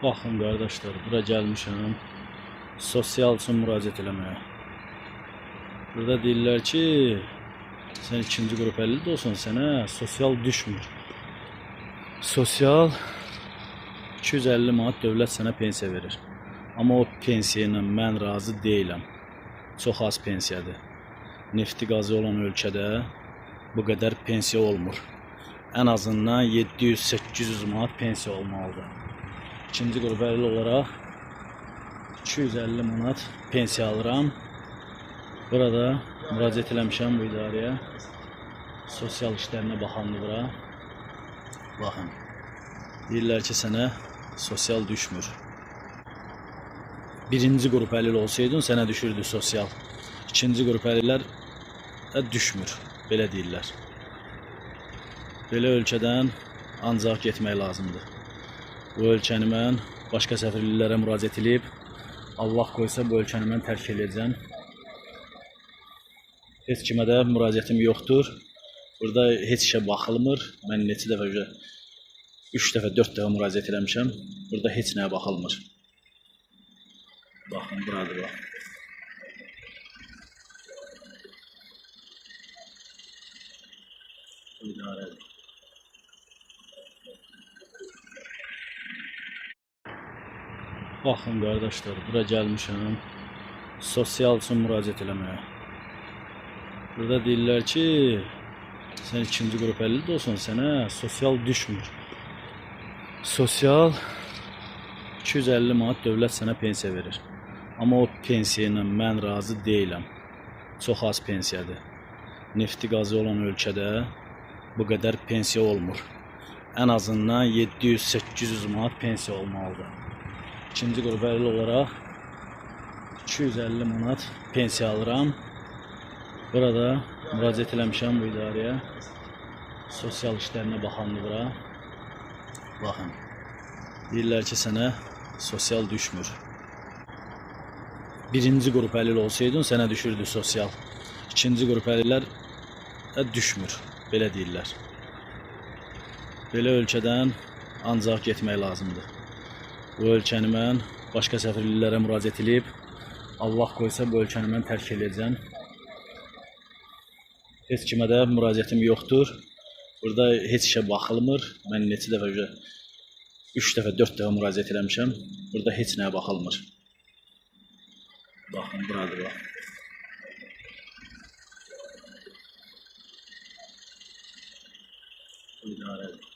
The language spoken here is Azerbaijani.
Baxın qardaşlar, bura gəlmişəm sosial üçün müraciət eləməyə. Burada deyirlər ki, sən ikinci qrup 50 olsun, sənə sosial düşmür. Sosial 250 manat dövlət sənə pensiya verir. Amma o pensiya ilə mən razı deyiləm. Çox az pensiyadır. Nefti qazı olan ölkədə bu qədər pensiya olmur. Ən azından 700-800 manat pensiya olmalıdır. İkinci qrup 50 olaraq 250 manat pensiya alıram. Burada müraciət eləmişəm bu idarəyə. Sosial işlərinə baxandır bura. Baxın. Deyirlər ki, sənə sosial düşmür. Birinci qrup əlil olsaydın, sənə düşürdü sosial. İkinci qrup əlillər də düşmür. Belə deyirlər. Belə ölkədən ancaq getmək lazımdır. Bu ölkəni mən başqa səfirliklərə müraciət edib, Allah qoysa bu ölkəni mən tərk eləyəcəm. Heç kimə də müraciətim yoxdur. Burada heç işə baxılmır. Mən neçə dəfə, 3 dəfə, 4 dəfə müraciət eləmişəm. Burada heç nəyə baxılmır. Baxın, buradır bax. Bu idarədir. Baxın qardaşlar, bura gəlmişəm sosial üçün müraciət eləməyə. Burada deyirlər ki, sən ikinci qrup 50 olsun, sənə sosial düşmür. Sosial 250 manat dövlət sənə pensiya verir. Amma o pensiya ilə mən razı deyiləm. Çox az pensiyadır. Nefti qazı olan ölkədə bu qədər pensiya olmur. Ən azından 700-800 manat pensiya olmalıdır. İkinci qrup 50 olaraq 250 manat pensiya alıram. Burada müraciət eləmişəm bu idarəyə. Sosial işlərinə baxandır bura. Baxın. Deyirlər ki, sənə sosial düşmür. Birinci qrup əlil olsaydın, sənə düşürdü sosial. İkinci qrup əlillər də düşmür. Belə deyirlər. Belə ölkədən ancaq getmək lazımdır. Bu ölkəni mən başqa səfirliklərə müraciət edib, Allah qoysa bu ölkəni mən tərk eləyəcəm. Heç kimə də müraciətim yoxdur. Burada heç işə baxılmır. Mən neçə dəfə, 3 dəfə, 4 dəfə müraciət eləmişəm. Burada heç nəyə baxılmır. Baxın, buradır bax. Bu idarədir.